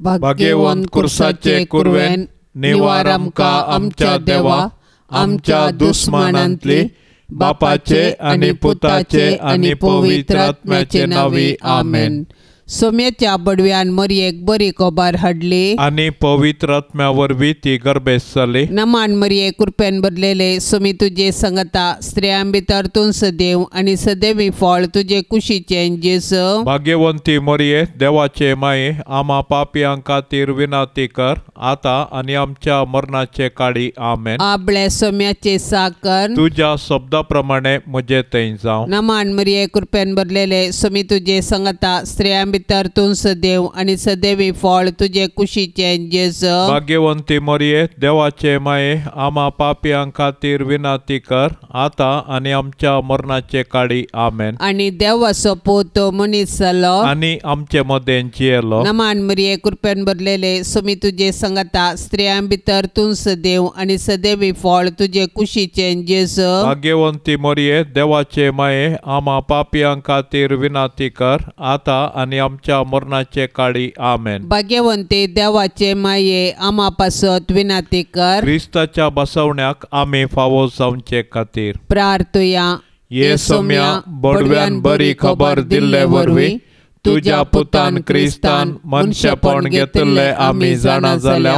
भाग्यवंत कुर्साचे कुरवेन निवार आमकां आमच्या देवा आमच्या दुस्मानांतली बापाचे आनी पुताचे आनी पवित्र आत्म्याचे नांवी आमेन. सोम्याच्या बडव्यान मरयेक बरी खबर हाडली आनी पवित्र आत्म्या वरवीं ती गर्भेस्त जाली. नमान मरये कृपेन भरलेले सोमी तुजे संगता स्त्रियां भितर तूं सदैव आनी सदैवी फळ तुजे कुशीचें जेजू. भाग्यवंती मरये देवाचे माये आमा पापयां खातीर विनंती कर आतां आनी आमच्या मरणाचे काळी आमेन. आपले सोम्याचे साकर तुज्या शब्दा प्रमाणे म्हजे थंय जावं. नमान मरये कृपेन भरलेले सोमी तुजे संगता स्त्रियां भितर तूं सदैव आनी सदैवी फळ तुजे कुशीचें जेजू. भाग्यवंती मरये देवाचे माये आमा पापयां खातीर विनंती कर आतां आनी आमच्या मरणाचे काळी आमेन. आनी देवाचो पूत मनीस जालो आनी आमचे मदें जियेलो. नमान मरये कृपेन भरलेले सोमी तुजे संगता स्त्रियां भितर तूं सदैव आनी सदैवी फळ तुजे कुशीचें जेजू. भाग्यवंती मरये देवाचे माये आमा पापयां खातीर विनंती कर आतां आनी आमच्या मरणाचे काळी आमेन. भाग्यवंती देवाचे माये आमा पासत विनंती कर. क्रिस्ताच्या बसवण्याक आमी फावो जावचे खातीर प्रार्थुया. ये सोम्या बडव्यान बरी खबर दिल्ले वरवीं तुज्या पुतान क्रिस्तान मनशेपण घेतिल्लें आमी जाणा जाल्या.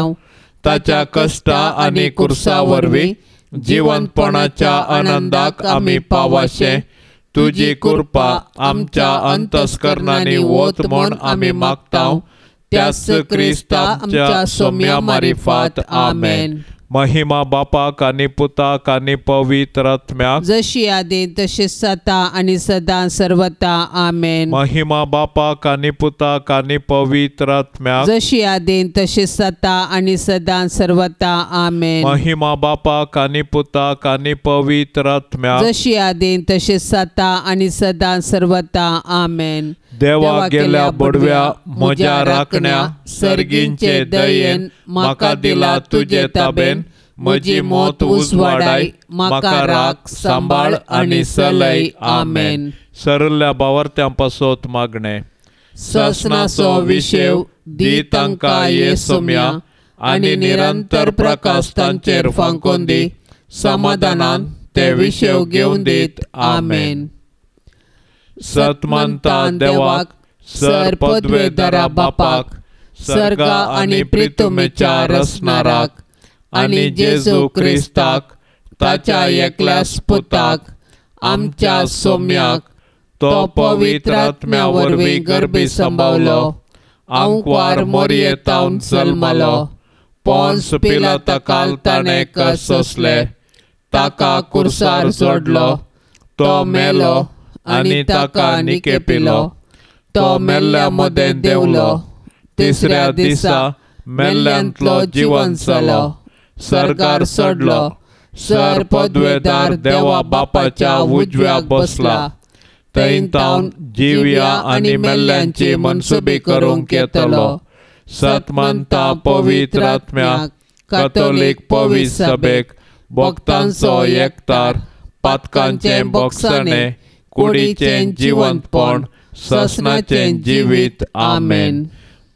ताच्या कश्टा आनी कुर्सा वरवीं जिवंतपणाच्या आनंदाक आमी पावाशें तुजी कृपा आमच्या अंतस्करणांनी वत म्हूण आमी मागता. त्याच क्रिस्ता आमच्या सोम्या मारिफात आमेन. महिमा बापाक आनी पुताक आनी पवित्र आत्म्याक जशी आदी तशी सता आनी सदां सर्वता आमेन. महिमा बापाक आनी पुताक आनी पवित्र आत्म्याक जशी आदी तशी सता आनी सदां सर्वता आमेन. महिमा बापाक आनी पुताक आनी पवित्र आत्म्याक जशी आदी तशी सता आनी सदां सर्वता आमेन. देवा गेल्या बडव्या म्हज्या राखण्या सर्गींचे दयेन म्हाका दिला तुजे ताबेन म्हजी मोत उजवाडाय म्हाका राख सांबाळ आनी सलय आमेन. सरल्या बावर्त्यां पासत मागणें. ससनाचो विशेव दी तांकां ये सोम्या आनी निरंतर प्रकाश तांचेर फांकोन दी समाधानान ते विशेव घेवन दीत आमेन. सतमंता देवाक सर पदवेदारा बापाक सर्गा आनी प्रितुमेच्या रसनाराक आनी जेजू क्रिस्ताक ताच्या एकल्याच पुताक आमच्या सोम्याक तो पवित्र आत्म्या वरवीं गर्भी संभावलो आंकवार मोरयेतावन जल्मलो पोन्स पिलाता काल ताणें कश्ट सोंसले ताका कुर्सार जोडलो तो मेलो आनी ताका निकेपिलो तो मेल्ल्या मदें देंवलो तिसऱ्या दिसा मेल्ल्यांतलो जिवन जालो सरकार सोडलो सर पदवेदार देवा बापाच्या उजव्याक बसला थंय तावन जिव्या आनी मेल्ल्यांची मनसुबी करूंक येतलो. सतमंता पवित्र आत्म्याक कथोलीक पवित्र सभेक भक्तांचो एकतार पातकांचें बोगसणें कुडीचें जिवंतपण ससनाचें जिवीत आमेन.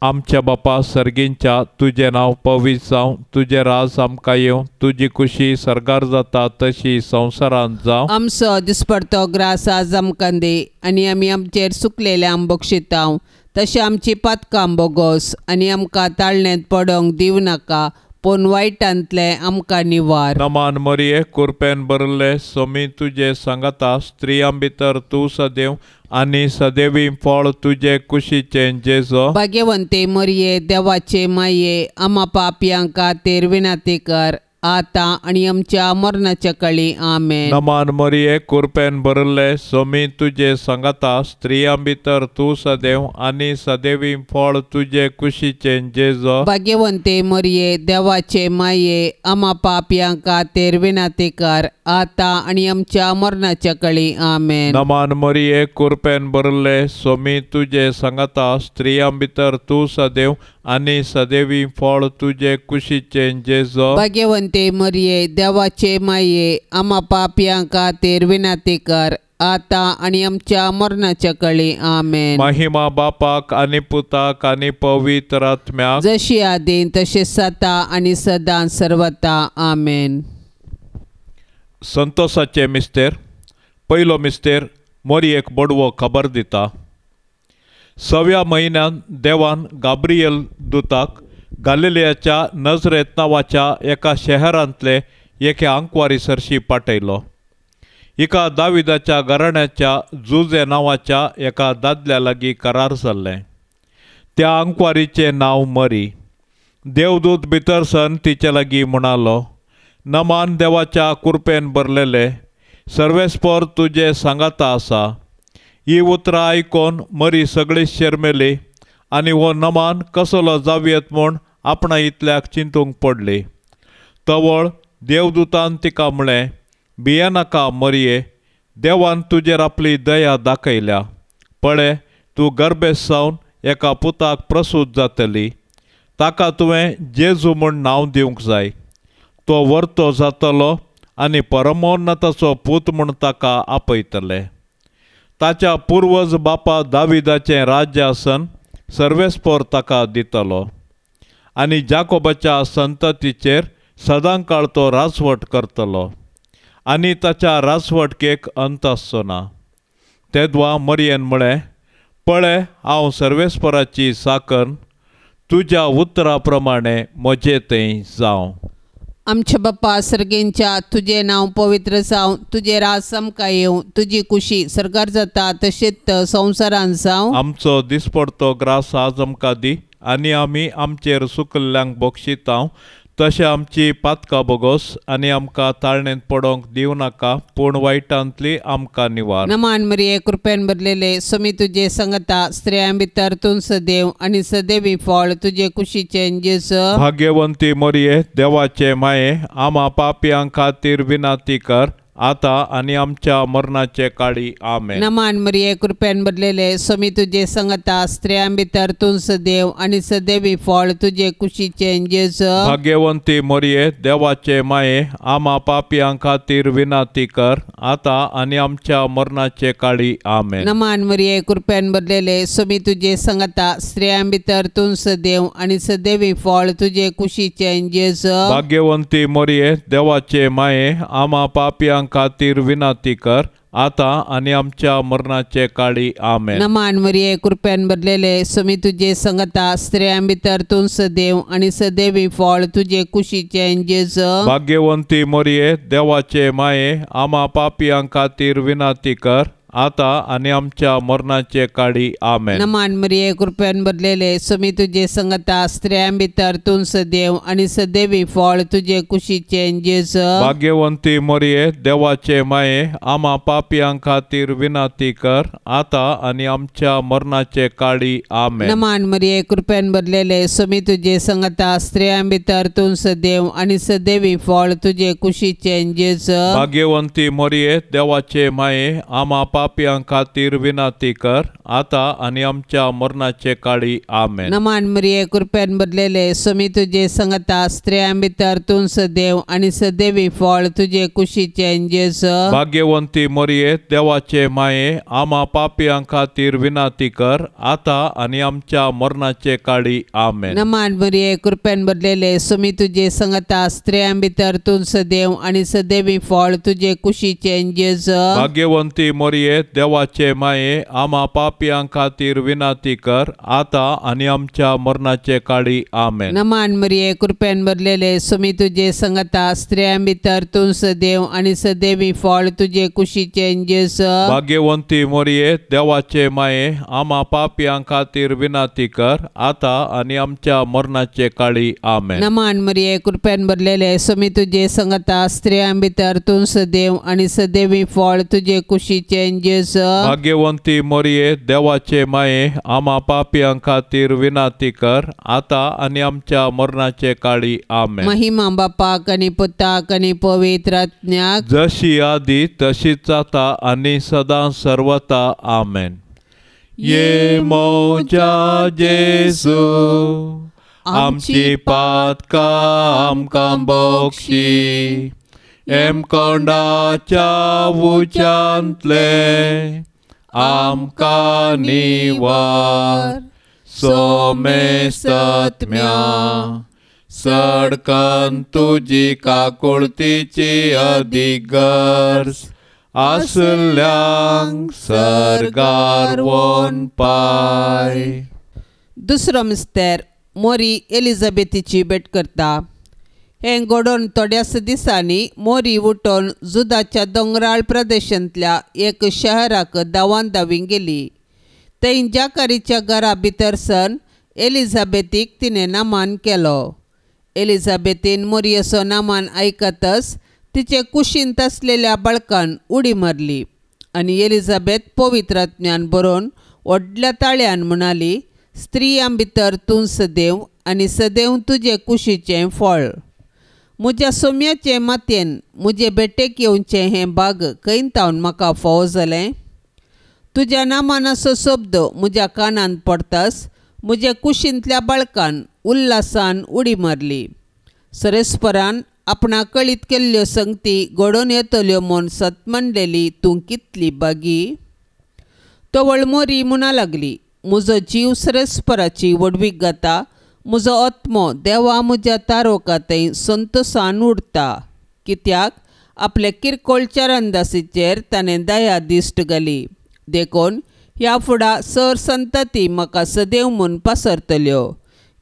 आमच्या बापा सर्गींच्या तुजें नांव पवित्र जावं तुजें राज आमकां येवं तुजी खुशी सर्गार जाता तशी संवसारांत जावं. आमचो दिसपडतो ग्रास आज आमकां दी आनी आमी आमचेर सुकलेल्या बक्षितांव तशें आमची पातकां बोगोस आनी आमकां ताळण्यांत पडोंक दिवं नाका पूण वायटांतलें आमकां निवार. नमान मरये कुरपेन भरले सोमी तुजे सांगाता स्त्रियां भितर तूं सदैव आनी सदैवी फळ तुजे कुशीचें जेजो. भाग्यवंते मरये देवाचे माये आमा पापयां खातीर विनंती कर आतां आनी आमच्या मरणाच्या काळी आमेन. नमान मरये कुरपेन भरले सोमी तुजे सांगाता स्त्रियां भितर तूं सदैव आनी सदैवी फळ तुजे कुशीचें जेजो. भाग्यवंते मरये देवाचे माये आमा पापयां खातीर विनंती कर आतां आनी आमच्या मरणाच्या काळी आमेन. नमान मरये कुरपेन भरले सोमी तुजे सांगाता स्त्रियां भितर तूं सदैव आनी सदैवी फळ तुजे कुशीचें जेजो. भाग्यवंते मरये देवाचे माये आमा पापयां खातीर विनंती कर आतां आनी आमच्या मरणाच्या कळी. आमेन. महिमा बापाक आनी पुताक आनी पवित्र आत्म्याक, जशी आदीं तशें सता आनी सदां सर्वता. आमेन. संतोषाचे मिस्तेर. पयलो मिस्तेर मोरयेक बडवो खबर दिता. सव्या म्हयन्यान देवान गाब्रियल दुताक गालिलियाच्या नजरेत नांवाच्या एका शहरांतले एके आंकवारी सरशी पाठयलो. हिका दाविदाच्या घराण्याच्या जुजे नांवाच्या एका दादल्या लागीं करार जाल्लें. त्या आंकवारीचें नांव मरी. देवदूत भितर सन तिचे लागीं म्हणालो, नमान देवाच्या कुरपेन भरलेले, सर्वेस्पर तुजे सांगाता आसा. ही उतरां आयकोन मरी सगळी शेरमेली आनी हो नमान कसलो जावयेत म्हूण आपणा इतल्याक चिंतूंक पडली. तवळ देवदूतान तिका म्हळें, भियेनाका मरये, देवान तुजेर आपली दया दाखयल्या. पळे, तूं गर्भेस्त जावन एका पुताक प्रसूत जातली. ताका तुवें जेजू म्हूण नांव दिवंक जाय. तो वर्तो जातलो आनी परमोन्नताचो पूत म्हूण ताका आपयतले. ताच्या पुर्वज बापा दाविदाचें राज्यासन सर्वेस्पर ताका दितलो आनी जाकोबाच्या संततीचेर सदांकाळ तो राजवट करतलो आनी ताच्या राजवटकेक अंत आसचो ना. तेदवा मरयेन म्हळें, पळे, हांव सर्वेस्पराची साकन, तुज्या उतरा प्रमाणे म्हजे थंय जावं. आमच्या बाप्पा सर्गेंच्या, तुजें नांव पवित्र जावं, तुजें राज आमकां येवं, तुजी कुशी सरकार जाता तशेंच संवसारान जावं. आमचो दिसपडतो ग्रास आज आमकां दी आनी आमी आमचेर सुकल्ल्यांक बक्षितांव तशें आमची पातकां बोगोस आनी आमकां ताळणेंत पडोंक दिवं नाका, पूण वायटांतली आमकां निवार. नमान मरिये, कृपेन भरलेले, स्वामी तुजे संगता, स्त्रियां भितर तूं सदैव आनी सदैवी फळ तुजे कुशीचें जेजू. भाग्यवंती मरिये, देवाचे माये, आमा पापयां खातीर विनंती कर, आतां आनी आमच्या मरणाचे काळी. आमेन. नमान मरिये, कृपेन भरलेले, स्वामी तुजे संगता, स्त्रियां भितर तूं सदैव आनी सदैवी फळ तुजे कुशीचें जेजू. भाग्यवंती मरिये, देवाचे माये, आमा पापयां खातीर विनंती कर, आतां आनी आमच्या मरणाचे काळी. आमेन. नमान मरिये, कृपेन भरलेले, स्वामी तुजे संगता, स्त्रियां भितर तूं सदैव आनी सदैवी फळ तुजे कुशीचें जेजू. भाग्यवंती मरिये, देवाचे माये, आमा पापयां खातीर विनंती कर, आतां आनी आमच्या मरणाचे काळी. आमेन. नमान मरिये, कृपेन भरलेले, स्वामी तुजे संगता, स्त्रियां भितर तूं सदैव आनी सदैवी फळ तुजे कुशीचें जेजू. भाग्यवंती मरिये, देवाचे माये, आमा पापयां खातीर विनंती कर, आतां आनी आमच्या मरणाचे काळी. आमेन. नमान मरिये, कृपेन भरलेले, स्वामी तुजे संगता, स्त्रियां भितर तूं सदैव आनी सदैवी फळ तुजे कुशीचें जेजू. भाग्यवंती मरिये, देवाचे माये, आमा पापयां खातीर विनंती कर, आतां आनी आमच्या मरणाचे काळी. आमेन. नमान मरिये, कृपेन भरलेले, स्वामी तुजे संगता, स्त्रियां भितर तूं सदैव आनी सदैवी फळ तुजे कुशीचें जेजू. भाग्यवंती मरिये, देवाचे माये, आमा पापयां खातीर विनंती कर, आतां आनी आमच्या मरणाचे काळी. आमेन. नमान मरिये, कृपेन भरलेले, स्वामी तुजे संगता, स्त्रियां भितर तूं सदैव आनी सदैवी फळ तुजे कुशीचें जेजू. भाग्यवंती मरिये, देवाचे माये, आमा पापयां खातीर विनंती कर, आतां आनी आमच्या मरणाचे काळी. आमेन. नमान मरिये, कृपेन भरलेले, स्वामी तुजे संगता, स्त्रियां भितर तूं सदैव आनी सदैवी फळ तुजे कुशीचें जेजू. भाग्यवंती मरिये, देवाचे माये, आमा पापयां खातीर विनंती कर, आतां आनी आमच्या मरणाचे काळी. आमेन. नमान मरिये, कृपेन भरलेले, स्वामी तुजे संगता, स्त्रियां भितर तूं सदैव आनी सदैवी फळ तुजे कुशीचें जेजू. भाग्यवंती मरिये, देवाचे माये, आमा पापयां खातीर विनंती कर, आतां आनी आमच्या मरणाचे काळी. आमेन. नमान मरिये, कृपेन भरलेले, स्वामी तुजे संगता, स्त्रियां भितर तूं सदैव आनी सदैवी फळ तुजे कुशीचें जेजू. भाग्यवंती मरिये, देवाचे माये, आमा पापयां खातीर विनंती कर, आतां आनी आमच्या मरणाचे काळी. आमेन. महिमा बापाक आनी पुताक आनी पवित्र आत्म्याक, जशी आदी तशीच आतां आनी सदां सर्वता. आमेन. ये मोजा जेजू, आमची पातकां आमकां बक्षी, हेमकोंडाच्या उच्यांतले आमकां निवार सोमेस्तत्म्या सडकन तुजी काकुळतीची अदीक गरज आसल्यांक सर्गार वोन पाय. दुसरो मिस्तेर मोरी एलिझाबेथीची भेट करता. हें घडोवन थोड्याच दिसांनी मोरी उठोवन जुदाच्या दोंगराळ प्रदेशांतल्या एक शहराक धांवान धांवी गेली. थंय जाकारीच्या घरा भितर सन एलिझाबेथीक तिणें नामान केलो. एलिझाबेथीन मोरयेचो नामान आयकतच तिचे कुशींत आसलेल्या बाळकान उडी मारली आनी एलिझाबेथ पवित्र आत्म्यान बरोवन व्हडल्या ताळ्यान म्हणाली, स्त्रियां भितर तूं सदैव आनी सदैव तुजे कुशीचें फळ. म्हज्या सोम्याचे मातयेन म्हजे भेटेक येवचें हें भाग खंय तावन म्हाका फावो जालें? तुज्या नामानाचो शब्द म्हज्या कानांत पडताच म्हज्या कुशींतल्या बाळकान उल्हासान उडी मारली. सरेस्परान आपणा कळीत केल्ल्यो संगती घडोवन येतल्यो म्हूण सत म्हणलेली तूं कितली बागी. तवळ मोरी म्हणा लागली, म्हजो जीव सरेस्पराची व्हडवीक गाता, म्हजो आत्मो देवा म्हज्या तारोका थंय संतोसान उडता. कित्याक आपल्या किरकोळ चरणदासीचेर ताणें दया दिश्ट घाली. देखून ह्या फुडा सर संतती म्हाका सदैव म्हूण पसरतल्यो.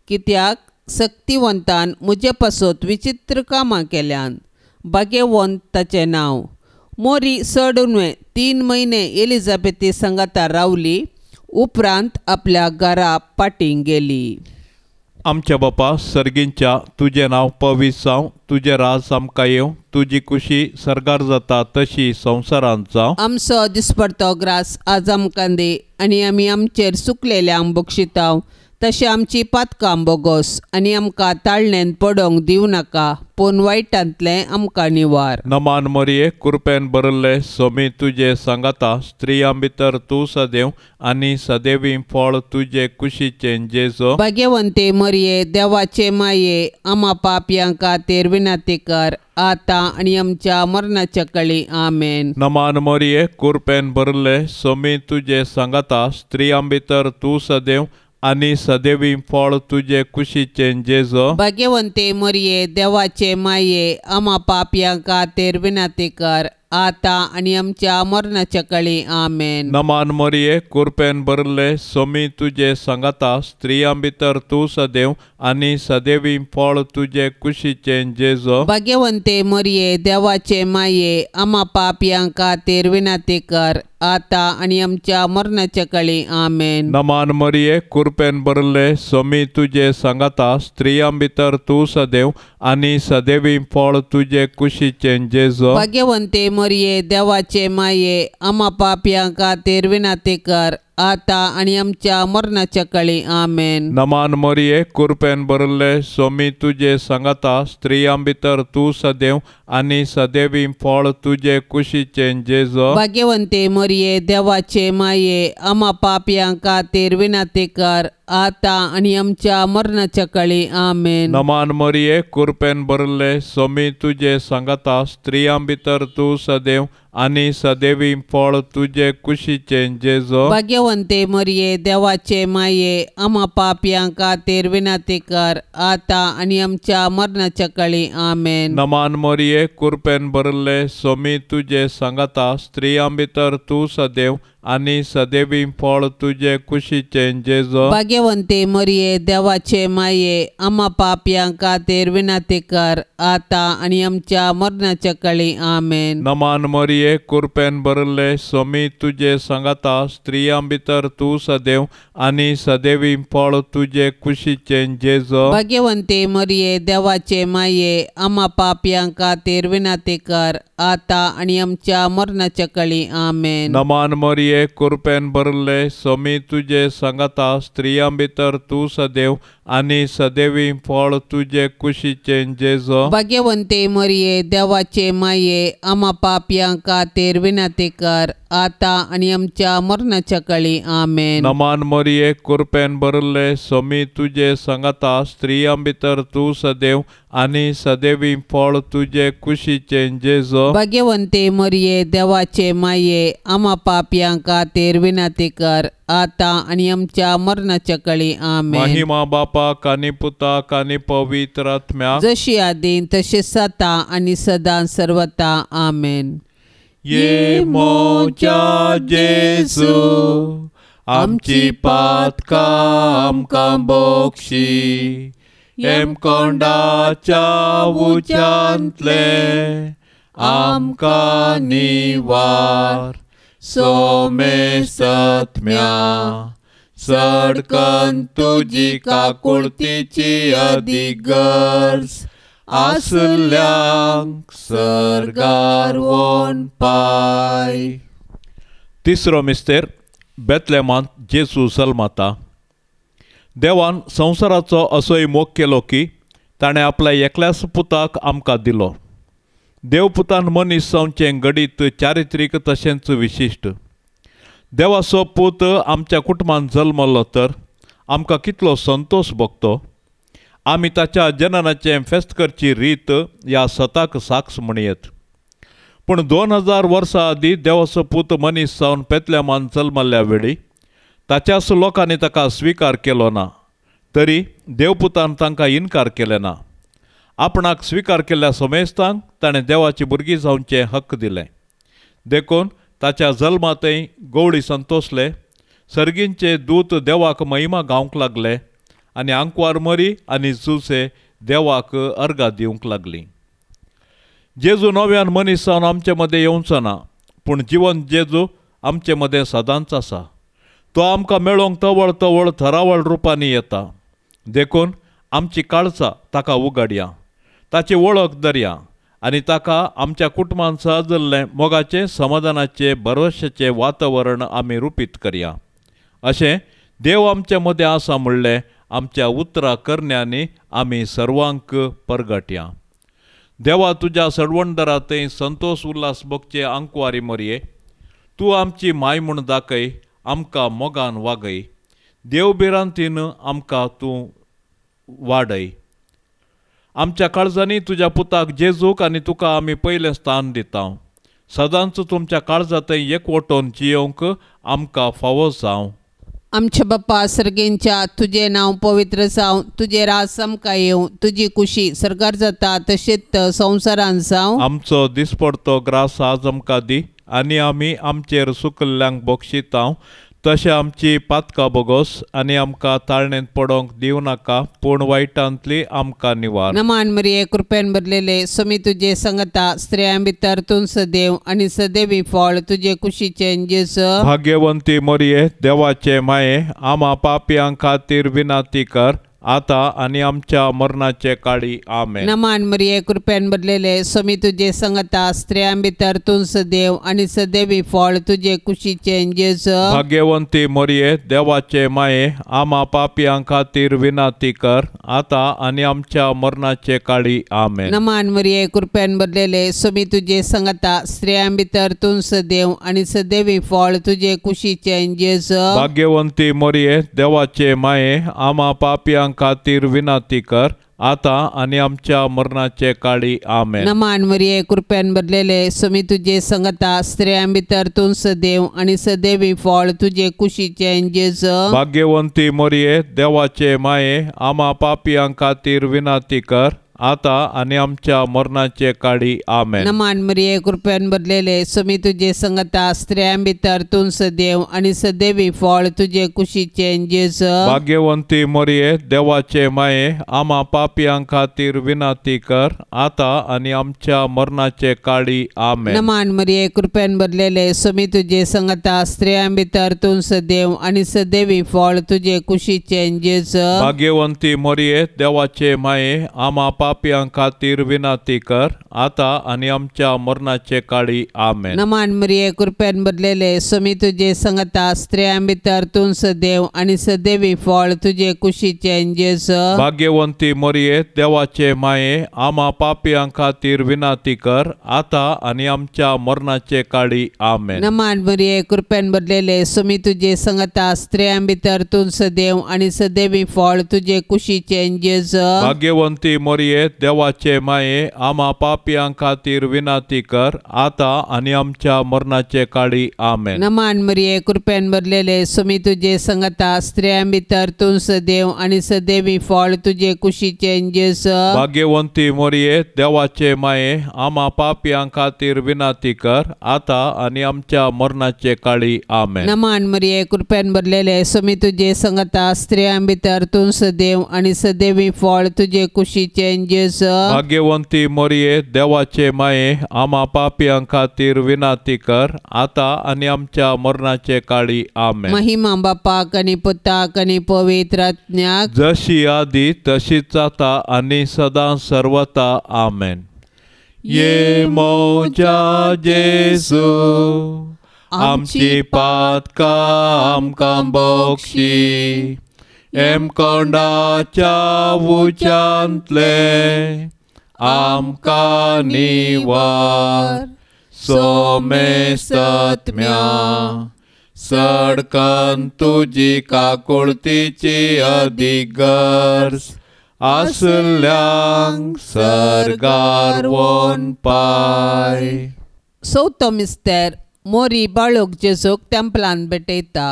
कित्याक सक्तिवंतान म्हजे पासत विचित्र कामां केल्यान. भाग्यवंत ताचें नांव. मोरी चड न्हय 3 म्हयने एलिझाबेथी सांगाता रावली. उपरांत आपल्या घरा पाटीं गेली. आमच्या बापा सर्गींच्या तुजें नांव पवित्र जावं, तुजें राज आमकां येवं, तुजी कुशी सर्गार जाता तशी संवसारांत जावं. आमचो दिसपडतो ग्रास आज आमकां दी आनी आमी आमचेर सुकलेल्यांक बक्षितांव तशें आमची पातकां बोगोस आनी आमकां ताळणेन पडोवंक दिवं नाका, पूण वायटांतलें आमकां निवार. नमान मरिये, कृपेन भरिल्ले सोमी तुजे सांगाता, स्त्रियां भितर तूं सदैव आनी सदैवी फळ तुजे कुशीचें जेजो. भाग्यवंते मरिये, देवाचे माये, आमा पापयां खातीर विनंती कर आतां आनी आमच्या मरणाच्या कळी. आमेन. नमान मरिये, कृपेन भरिल्ले सोमी तुजे सांगाता, स्त्रियां भितर तूं सदैव आनी सदैवी फळ तुजे कुशीचें जेजो. भाग्यवंते मरिये, देवाचे माये, आमा पापयां खातीर विनंती कर आतां आनी आमच्या मरणाच्या कळी. आमेन. नमान मरिये, कृपेन भरिल्ले सोमी तुजे सांगाता, स्त्रियां भितर तूं सदैव आनी सदैवी फळ तुजे कुशीचें जेजो. भाग्यवंते मरिये, देवाचे माये, आमा पापयां खातीर विनंती कर आतां आनी आमच्या मरणाच्या कळी. आमेन. नमान मरिये, कृपेन भरिल्ले सोमी तुजे सांगाता, स्त्रियां भितर तूं सदैव आनी सदैवी फळ तुजे कुशीचें जेजो. भाग्यवंते मरिये, देवाचे माये, आमा पापयां खातीर विनंती कर आतां आनी आमच्या मरणाच्या कळी. आमेन. नमान मरिये, कृपेन भरिल्ले सोमी तुजे सांगाता, स्त्रियां भितर तूं सदैव आनी सदैवी फळ तुजे कुशीचें जेजो. भाग्यवंते मरिये, देवाचे माये, आमा पापयां खातीर विनंती कर आतां आनी आमच्या मरणाच्या कळी. आमेन. नमान मरिये, कृपेन भरिल्ले सोमी तुजे सांगाता, स्त्रियां भितर तूं सदैव आनी सदैवी फळ तुजे कुशीचें जेजो. भाग्यवंते मरिये, देवाचे माये, आमा पापयां खातीर विनंती कर आतां आनी आमच्या मरणाच्या कळी. आमेन. नमान मरिये, कृपेन भरिल्ले सोमी तुजे सांगाता, स्त्रियां भितर तूं सदैव आनी सदैवी फळ तुजे कुशीचें जेजो. भाग्यवंते मरिये, देवाचे माये, आमा पापयां खातीर विनंती कर आतां आनी आमच्या मरणाच्या कळी. आमेन. नमान मरिये, कृपेन भरिल्ले सोमी तुजे सांगाता, स्त्रियां भितर तूं सदैव आनी सदैवी फळ तुजे कुशीचें जेजो. भाग्यवंते मरिये, देवाचे माये, आमा पापयां खातीर विनंती कर आतां आनी आमच्या मरणाच्या कळी. आमेन. नमान मरिये, कृपेन भरिल्ले सोमी तुजे सांगाता, स्त्रियां भितर तूं सदैव आनी सदैवी फळ तुजे कुशीचें जेजो। भाग्यवंते मरिये देवाचे माये आमा पापयां खातीर विनंती कर आतां आनी आमच्या मरणाच्या काळी आमेन। नमान मरिये कृपेन भरिल्ले स्वामी तुजे सांगाता स्त्रियां भितर तूं सदैव आनी सदैवी फळ तुजे कुशीचें जेजो। भाग्यवंते मरिये देवाचे माये आमा पापयां खातीर विनंती कर आतां आनी आमच्या मरणाच्या काळी आमेन। महिमा बापाक आनी पुताक आनी पवित्र आत्म्याक जशी आदीं तशें आतां आनी सदां सर्वता आमेन। ये मोजा जेजू आमची पातकां आमकां बक्षी हेमकोंडाच्या उच्यांतले आमकां निवार सोमेसत्म्या सडकन तुजी काकुळतीची अदीक गरज आसल्यांक सर्गार वोन पाय। तिसरो मिस्तेर बेतलेमांत जेजू जल्मता। देवान संवसाराचो असोय मोग केलो की ताणें आपल्या एकल्याच पुताक आमकां दिलो। देवपुतान मनीस जावचें घडीत चारित्रीक तशेंच विशिश्ट। देवाचो पूत आमच्या कुटुंबान जल्मलो तर आमकां कितलो संतोश भोगतो। आमी ताच्या जननाचें फेस्त करची रीत ह्या सताक साक्ष म्हणयेत। पूण 2000 वर्सां आदीं देवाचो पूत मनीस जावन बेतलेमान जल्मल्ल्या वेळी ताच्याच लोकांनी ताका स्विकार केलो ना, तरी देवपुतान तांकां इनकार केले ना। आपणाक स्विकार केल्ल्या समेस्तांक ताणें देवाची भुरगीं जावचें हक्क दिलें। देखून ताच्या जल्मांतय गवळी संतोसले, सर्गींचे दूत देवाक महिमा गावंक लागले आनी आंकवार मरी आनी जुसे देवाक अर्गां दिवंक लागली। जेजू नव्यान मनीस जावन आमचे मदें येवचो ना, पूण जिवन जेजू आमचे मदें सदांच आसा। तो आमकां मेळोवंक तवळ तवळ थरावळ रुपांनी येता। देखून आमची काळजां ताका उगाडया, ताची वळख धरया आनी ताका आमच्या कुटुंबान सजल्लें मोगाचें समाधानाचें भरवशाचें वातावरण आमी रुपीत करया। अशें देव आमचे मदें आसा म्हणलें आमच्या उतरां करण्यांनी आमी सर्वांक परगटया। देवा तुज्या सडवणदारा थंय संतोश उल्हास भोगचे आंकवारी मरये, तूं आमची माय म्हूण दाखय, आमकां मोगान वागय, देव भिरांतीन आमकां तूं वाडय। आमच्या काळजांनी तुज्या पुताक जेजूक आनी तुका आमी पयलें स्थान दिता। सदांच तुमच्या काळजांतय एकवटोन जियोवंक आमकां फावो जावं। आमच्या बाप्पा सर्गेंच्या तुजें नांव पवित्र जावं, तुजें राज आमकां येवं, तुजी कुशी सर्गार जाता तशेंच संवसारान जावं। आमचो दिसपडतो ग्रास आज आमकां दी आनी आमी आमचेर सुकल्ल्यांक बक्षितांव तशें आमची पातकां बोगोस आनी आमकां ताळणेंत पडोवंक दिवं नाका, पूण वायटांतली आमकां निवार। नमान मरिये कृपेन भरलेले स्वामी तुजे संगता, स्त्रियां भितर तूं सदैव आनी सदैवी फळ तुजे कुशीचें जेजू। भाग्यवंती मरिये देवाचे माये आमा पापयां खातीर विनंती कर आता आनी आमच्या मरणाचे काळी आमेन। नमान मरिये कृपेन भरलेले स्वामी तुजे संगता, स्त्रियां भितर तूं सदैव आनी सदैवी फळ तुजे कुशीचें जेजू। भाग्यवंती मरिये देवाचे माये आमा पापयां खातीर विनंती कर आता आनी आमच्या मरणाचे काळी आमेन। नमान मरिये कृपेन भरलेले स्वामी तुजे संगता, स्त्रियां भितर तूं सदैव आनी सदैवी फळ तुजे कुशीचें जेजू। भाग्यवंती मरिये देवाचे माये आमा पापयां खातीर विनंती कर आता आनी आमच्या मरणाचे काळी आमेन। नमान मरिये कृपेन भरलेले स्वामी तुजे संगता, स्त्रियां भितर तूं सदैव आनी सदैवी फळ तुजे कुशीचें जेजू। भाग्यवंती मरिये देवाचे माये आमा पापयां खातीर विनंती कर आता आनी आमच्या मरणाचे काळी आमेन। नमान मरिये कृपेन भरलेले स्वामी तुजे संगता, स्त्रियां भितर तूं सदैव आनी सदैवी फळ तुजे कुशीचें जेजू। भाग्यवंती मरिये देवाचे माये आमा पापयां खातीर विनंती कर आता आनी आमच्या मरणाचे काळी आमेन। नमान मरिये कृपेन भरलेले स्वामी तुजे संगता, स्त्रियां भितर तूं सदैव आनी सदैवी फळ तुजे कुशीचें जेजू। भाग्यवंती मरिये देवाचे माये आमा पापयां खातीर विनंती कर आतां आनी आमच्या मरणाचे काळी. आमेन. नमान मरिये कृपेन भरलेले स्वामी तुजे संगता स्त्रियां भितर तूं सदैव आनी सदैवी फळ तुजे कुशीचें जेजू. भाग्यवंती मरिये देवाचे माये आमा पापयां खातीर विनंती कर आतां आनी आमच्या मरणाचे काळी. आमेन. नमान मरिये कृपेन भरलेले स्वामी तुजे संगता स्त्रियां भितर तूं सदैव आनी सदैवी फळ तुजे कुशीचें जेजू. भाग्यवंती मरिये देवाचे माये आमा पापयां खातीर विनंती कर आतां आनी आमच्या मरणाचे काळी. आमेन. नमान मरिये कृपेन भरलेले स्वामी तुजे संगता स्त्रियां भितर तूं सदैव आनी सदैवी फळ तुजे कुशीचें जेजू. भाग्यवंती मरिये देवाचे माये आमा पापयां खातीर विनंती कर आतां आनी आमच्या मरणाचे काळी. आमेन. नमान मरिये कृपेन भरलेले स्वामी तुजे संगता स्त्रियां भितर तूं सदैव आनी सदैवी फळ तुजे कुशीचें जेजू. भाग्यवंती मरिये देवाचे माये आमा पापयां खातीर विनंती कर आतां आनी आमच्या मरणाचे काळी. आमेन. महिमा बापाक आनी पुताक आनी पवित्र आत्म्याक, जशी आदी तशीच आतां आनी सदां सर्वता. आमेन. ये म्हज्या जेजू आमची पातकां आमकां बक्षी हेमकोंडाच्या उच्यांतले आमकां निवार सोमेस्तत्म्या सडकन तुजी काकुळतीची अदीक गरज आसल्यांक सर्गार वोन पाय. चवथो मिस्तेर मोरी बाळूक जेजूक तेंपलान भेटयता.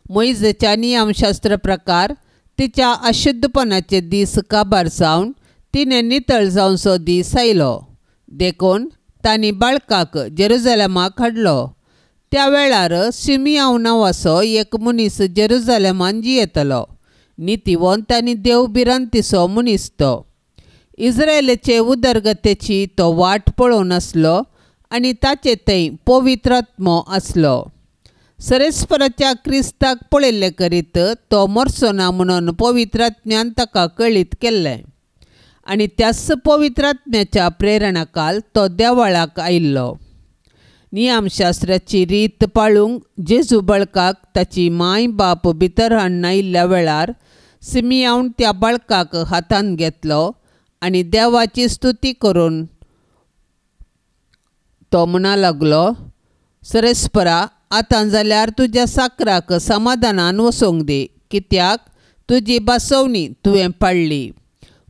मोयजेच्या नियमशास्त्र प्रकार तिच्या अशुद्धपणाचे दीस काबार जावन तिणें नितळ जावचो दीस आयलो. देखून तांणी बाळकाक जेरुजलेमाक हाडलो. त्या वेळार सिमियांव नांवाचो एक मनीस जेरुजलेमान जियेतलो. नितीवंत आनी देव भिरांतीचो मनीस तो. इस्रायलाचे उदरगतेची तो वाट पळोवन आसलो आनी ताचे थंय पवित्र आत्मो आसलो. सरेस्पराच्या क्रिस्ताक पळयल्ले करीत तो मरचो ना म्हणून पवित्र आत्म्यान ताका कळीत केल्लें आनी त्याच पवित्र आत्म्याच्या प्रेरणाकाल तो देवळाक आयिल्लो. नियमशास्त्राची रीत पाळूंक जेजू बाळकाक ताची माय बाप भितर हाडून आयिल्ल्या वेळार सिमियावन त्या बाळकाक हातांत घेतलो आनी देवाची स्तुती करून तो म्हणा लागलो, सरेस्परा आतां जाल्यार तुज्या साकराक समाधानान वचोंक दी, कित्याक तुजी बासवणी तुवें पाडली.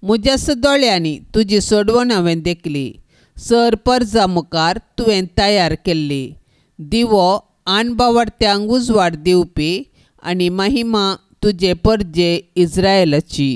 म्हज्याच दोळ्यांनी तुजी सोडवण हांवें देखली. सर परजा मुखार तुवें तयार केल्ली दिवो आणबावडत्यांक उजवाड दिवपी आनी महिमा तुजे परजे इस्रायलाची.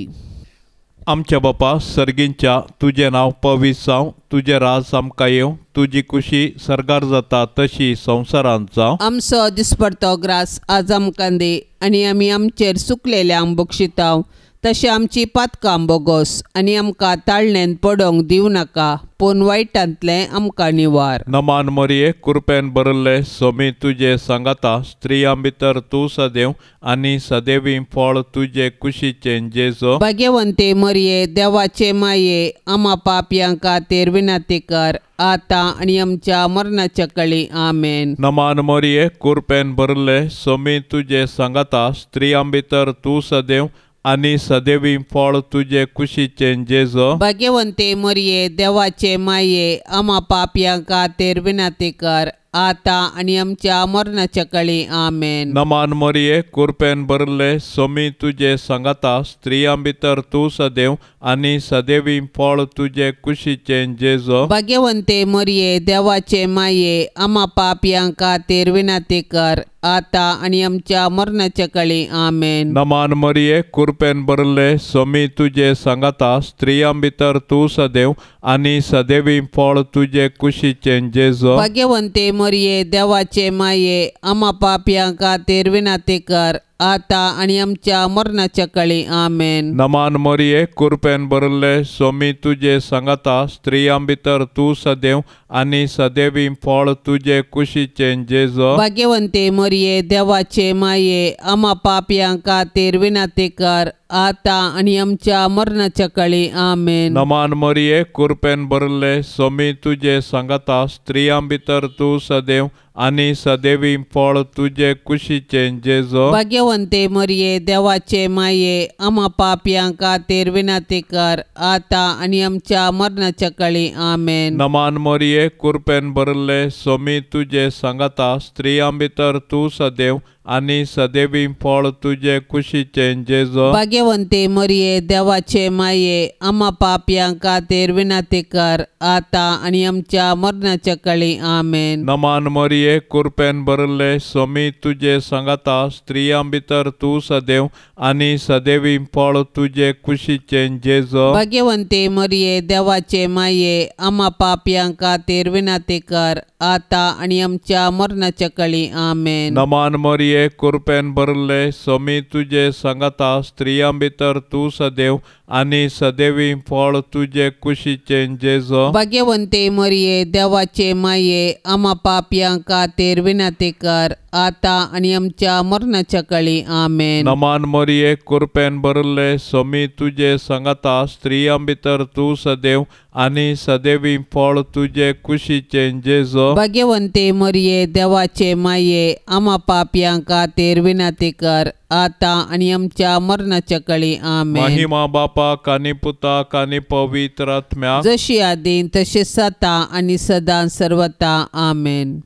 आमच्या बापा सर्गींच्या तुजें नांव पवित्र जावं, तुजें राज आमकां येवं, तुजी कुशी सर्गार जाता तशी संवसारांत जावं. आमचो दिसपडतो ग्रास आज आमकां दी आनी आमी आमचेर सुकलेल्यांक बक्षितांव तशें आमची पातकां बोगोस आनी आमकां ताळणेन पडोवंक दिवं नाका, पूण वायटांतलें आमकां निवार. नमान मरिये कृपेन भरिल्ले स्वामी तुजे सांगाता, स्त्रियां भितर तूं सदैव आनी सदैवी फळ तुजे कुशीचें जेजू. भाग्यवंते मरिये देवाचे माये आमा पापयां खातीर विनंती कर आतां आनी आमच्या मरणाच्या कळी. आमेन. नमान मरिये कृपेन भरिल्ले स्वामी तुजे सांगाता, स्त्रियां भितर तूं सदैव आनी सदैवी फळ तुजे कुशीचें जेजू. भाग्यवंते मरिये देवाचे माये आमा पापयां खातीर विनंती कर आतां आनी आमच्या मरणाच्या कळी. आमेन. नमान मरिये कृपेन भरिल्ले स्वामी तुजे सांगाता, स्त्रियां भितर तूं सदैव आनी सदैवी फळ तुजे कुशीचें जेजू. भाग्यवंते मरिये देवाचे माये आमा पापयां खातीर विनंती कर आतां आनी आमच्या मरणाच्या कळी. आमेन. नमान मरिये कृपेन भरिल्ले स्वामी तुजे सांगाता, स्त्रियां भितर तूं सदैव आनी सदैवी फळ तुजे कुशीचें जेजू. भाग्यवंते मरिये देवाचे माये आमा पापयां खातीर विनंती कर आतां आनी आमच्या मरणाच्या कळी. आमेन. नमान मरिये कृपेन भरिल्ले स्वामी तुजे सांगाता, स्त्रियां भितर तूं सदैव आनी सदैवी फळ तुजे कुशीचें जेजू. भाग्यवंते मरिये देवाचे माये आमा पापयां खातीर विनंती कर आतां आनी आमच्या मरणाच्या काळी. आमेन. नमान मरिये, कृपेन भरले, स्वामी तुजे सांगाता, स्त्रियां भितर तूं सदैव आनी सदैवी फळ तुजे कुशीचें जेजो. भाग्यवंते मरिये, देवाचे माये, आमा पापयां खातीर विनंती कर, आतां आनी आमच्या मरणाच्या काळी. आमेन. नमान मरिये, कृपेन भरले, स्वामी तुजे सांगाता, स्त्रियां भितर तूं सदैव आनी सदैवी फळ तुजे कुशीचें जेजो. भाग्यवंते मरिये, देवाचे माये, आमा पापयां खातीर विनंती कर, आतां आनी आमच्या मरणाच्या काळी. आमेन. नमान मरिये, कृपेन भरले, स्वामी तुजे सांगाता, स्त्रियां भितर तूं सदैव आनी सदैवी फळ तुजे कुशीचें जेजो. भाग्यवंते मरिये, देवाचे माये, आमा पापयां खातीर विनंती कर, आतां आनी आमच्या मरणाच्या काळी. आमेन. नमान मरिये, कृपेन भरले, स्वामी तुजे सांगाता, स्त्रियां भितर तूं सदैव आनी सदैवी फळ तुजे कुशीचें जेजो. भाग्यवंते मरिये, देवाचे माये, आमा पापयां खातीर विनंती कर, आतां आनी आमच्या मरणाच्या काळी. आमेन. नमान मरिये, कृपेन भरले, स्वामी तुजे सांगाता, स्त्रियां भितर तूं सदैव आनी सदैवी फळ तुजे कुशीचें जेजो. भाग्यवंते मरिये, देवाचे माये, आमा पापयां खातीर विनंती कर, आतां आनी आमच्या मरणाच्या काळी. आमेन. महिमा बापाक आनी पुताक आनी पवित्र आत्म्याक, जशी आदीं तशें आतां आनी सदां सर्वता. आमेन.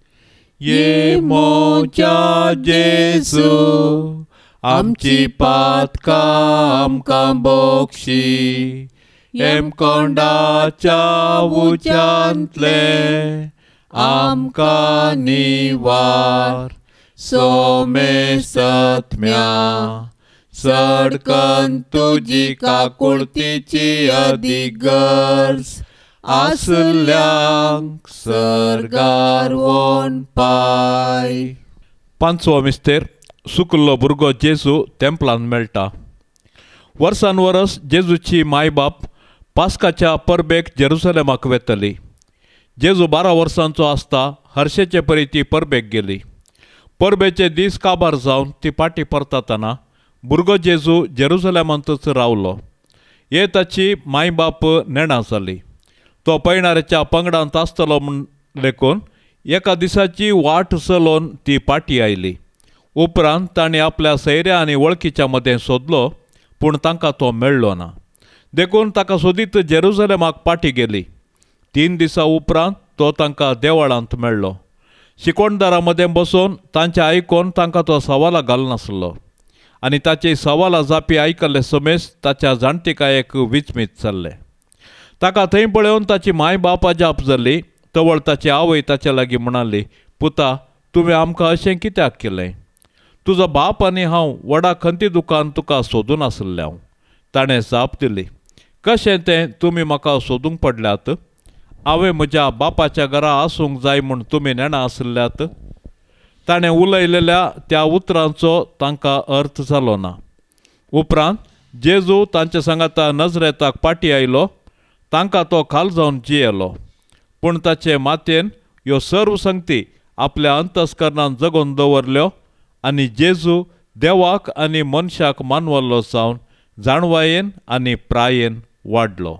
ये मोजा जेजू, आमची पातकां आमकां बक्षी, हेमकोंडाच्या उज्यांतले आमकां निवार, सोमेसत्म्या सडकन तुजी काकुळतीची अदीक गरज आसल्यांक सर्गार वोन पाय. पांचवो मिस्तेर, सुकल्लो भुरगो जेजू तेंपलान मेळटा. वर्सान वरस जेजूची मायबाप पास्काच्या परबेक जेरुसलेमाक वेतली. जेजू 12 वर्सांचो आसता हर्शेचे परी ती परबेक गेली. परबेचे दीस काबार जावन ती पाटी परतातना भुरगो जेजू जेरुसलेमांतच रावलो. हे ताची मायबाप नेणा जाली. तो पयणाऱ्याच्या पंगडांत आसतलो म्हूण लेखून एका दिसाची वाट चलोवन ती पाटी आयली. उपरांत तांणी आपल्या सैऱ्या आनी वळखीच्या मदें सोदलो, पूण तांकां तो मेळ्ळो ना. देखून ताका सोदीत जेरुसलेमाक पाटी गेली. 3 दिसां उपरांत तो तांकां देवळांत मेळ्ळो. शिकोणदारां मदें बसून तांचें आयकून तांकां तो सवालां घालनासलो आनी ताची सवालां जापी आयकल्ले समेज ताच्या जाणटिकायेक विचमीत जाल्ले. ताका थंय पळोवन ताची माय बाप अजाप जाली. तवळ ताची आवय ताच्या लागीं म्हणाली, पुता, तुवें आमकां अशें कित्याक केलें? तुजो बाप आनी हांव व्हडा खंती दुकान तुका सोदून आसलें हांव. ताणें जाप दिली, कशें तें तुमी म्हाका सोदूंक पडल्यात? हांवें म्हज्या बापाच्या घरा आसूंक जाय म्हूण तुमी नेणा आसल्यात? ताणें उलयलेल्या त्या उतरांचो तांकां अर्थ जालो ना. उपरांत जेजू तांच्या सांगाता नजरेताक पाटी आयलो. तांकां तो खाल जावन जियेलो. पूण ताचे मातयेन ह्यो सर्व संगती आपल्या अंतस्करणान जगोवन दवरल्यो आनी जेजू देवाक आनी मनशाक मानवल्लो जावन जाणवायेन आनी प्रायेन वाडलो.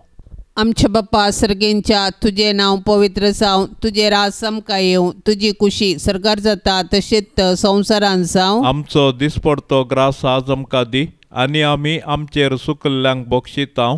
आमच्या बाप्पा सर्गेंच्या, तुजें नांव पवित्र जावं, तुजें राज आमकां येवं, तुजी कुशी सर्गार जाता तशेंच संवसारान जावं. आमचो दिसपडतो ग्रास आज आमकां दी आनी आमी आमचेर सुकल्ल्यांक बक्षितांव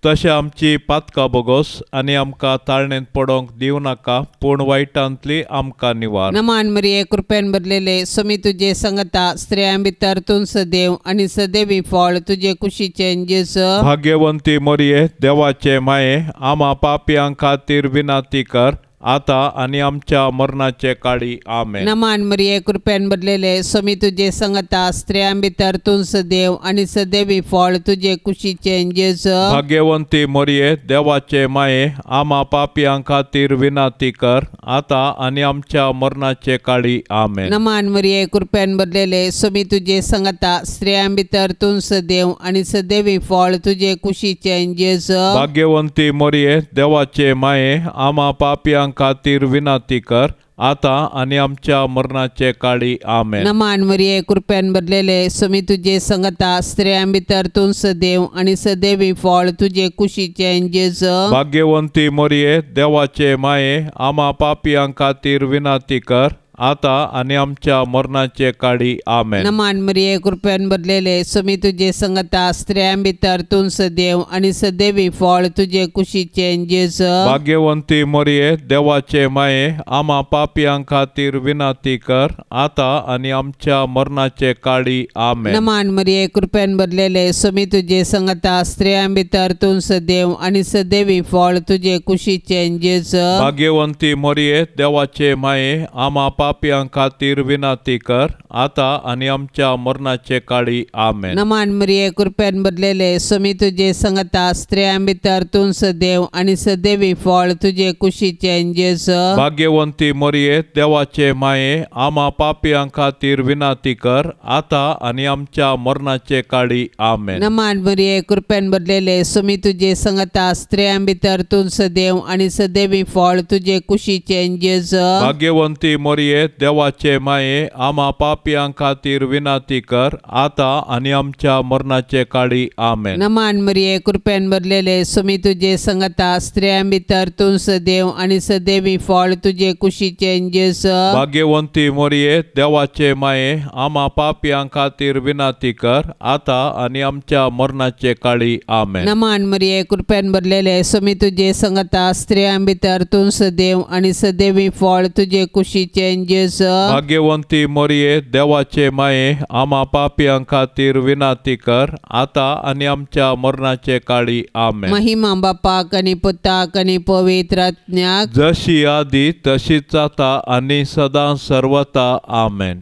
तशें आमची पातकां बोगोस आनी आमकां ताळणेंत पडोंक दिवं नाका, पूण वायटांतली आमकां निवार. नमान मरिये, कृपेन भरलेले, स्वामी तुजे संगता, स्त्रियां भितर तूं सदैव आनी सदैवी फळ तुजे कुशीचें जेजू. भाग्यवंती मरिये, देवाचे माये, आमा पापयां खातीर विनंती कर, आता आनी आमच्या मरणाचे काळी. आमेन. नमान मरिये, कृपेन भरलेले, स्वामी तुजे संगता, स्त्रियां भितर तूं सदैव आनी सदैवी फळ तुजे कुशीचें जेजू. भाग्यवंती मरिये, देवाचे माये, आमा पापयां खातीर विनंती कर, आता आनी आमच्या मरणाचे काळी. आमेन. नमान मरिये, कृपेन भरलेले, स्वामी तुजे संगता, स्त्रियां भितर तूं सदैव आनी सदैवी फळ तुजे कुशीचें जेजू. भाग्यवंती मरिये, देवाचे माये, आमा पापयां खातीर विनंती कर, आतां आनी आमच्या मरणाचे काळी. आमेन. नमान मरिये, कृपेन भरलेले, स्वामी तुजे संगता, स्त्रियां भितर तूं सदैव आनी सदैवी फळ तुजे कुशीचें जेजू. भाग्यवंती मरिये, देवाचे माये, आमा पापयां खातीर विनंती कर, आतां आनी आमच्या मरणाचे काळी. आमेन. नमान मरिये, कृपेन भरलेले, स्वामी तुजे संगता, स्त्रियां भितर तूं सदैव आनी सदैवी फळ तुजे कुशीचें जेजू. भाग्यवंती मरिये, देवाचे माये, आमा पापयां खातीर विनंती कर, आतां आनी आमच्या मरणाचे काळी. आमेन. नमान मरिये, कृपेन भरलेले, स्वामी तुजे संगता, स्त्रियां भितर तूं सदैव आनी सदैवी फळ तुजे कुशीचें जेजू. भाग्यवंती मरिये, देवाचे माये, आमा पापयां खातीर विनंती कर, आतां आनी आमच्या मरणाचे काळी. आमेन. नमान मरिये, कृपेन भरलेले, स्वामी तुजे संगता, स्त्रियां भितर तूं सदैव आनी सदैवी फळ तुजे कुशीचें जेजू. भाग्यवंती मरिये, देवाचे माये, आमा पापयां खातीर विनंती कर, आतां आनी आमच्या मरणाचे काळी. आमेन. नमान मरिये, कृपेन भरलेले, स्वामी तुजे संगता, स्त्रियां भितर तूं सदैव आनी सदैवी फळ तुजे कुशीचें जेजू. भाग्यवंती मरिये, देवाचे माये, आमा पापयां खातीर विनंती कर, आतां आनी आमच्या मरणाचे काळी. आमेन. नमान मरिये, कृपेन भरलेले, स्वामी तुजे संगता, स्त्रियां भितर तूं सदैव आनी सदैवी फळ तुजे कुशीचें जेजू. भाग्यवंती मरिये, देवाचे माये, आमा पापयां खातीर विनंती कर, आतां आनी आमच्या मरणाचे काळी. आमेन. नमान मरिये, कृपेन भरलेले, स्वामी तुजे संगता, स्त्रियां भितर तूं सदैव आनी सदैवी फळ तुजे कुशीचें जेजू. भाग्यवंती मरिये, देवाचे माये, आमा पापयां खातीर विनंती कर, आतां आनी आमच्या मरणाचे काळी. आमेन. महिमा बापाक आनी पुताक आनी पवित्र आत्म्याक, जशी आदी तशीच आतां आनी सदां सर्वता. आमेन.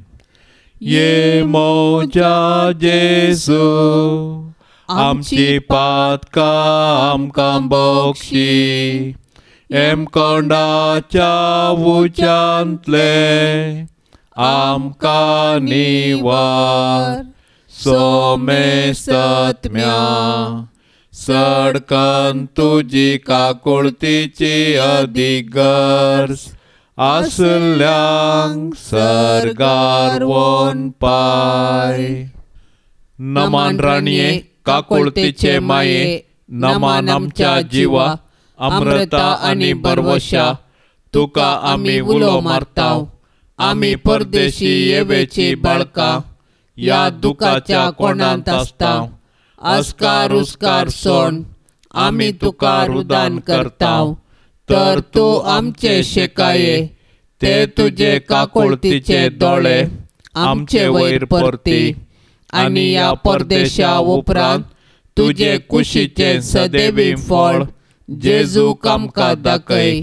ये म्हज्या जेजू, आमची पातकां आमकां बक्षी, एमकोंडाच्या उच्यांतले आमकां निवार, सोमेस्तत्म्या सडकन तुजी काकुळतीची अदीक गरज आसल्यांक सर्गार वोन पाय. नमान राणये, काकुळतीचे माये, नमान आमच्या जिवा, अमृता आनी बरवशा, तुका आमी उलो मारताव. आमी परदेशी येवेची बाळकां, ह्या दुखाच्या कोणांत आसता, अस्कार उस्कार सोण आमी तुका रुदान करताव. तर तूं आमचे शेकाये, ते तुजे काकुळतीचे दोळे आमचे वयर परती, आनी ह्या परदेशा उपरांत तुजे कुशीचें सदैवी फळ जेजूक आमकां दाखय.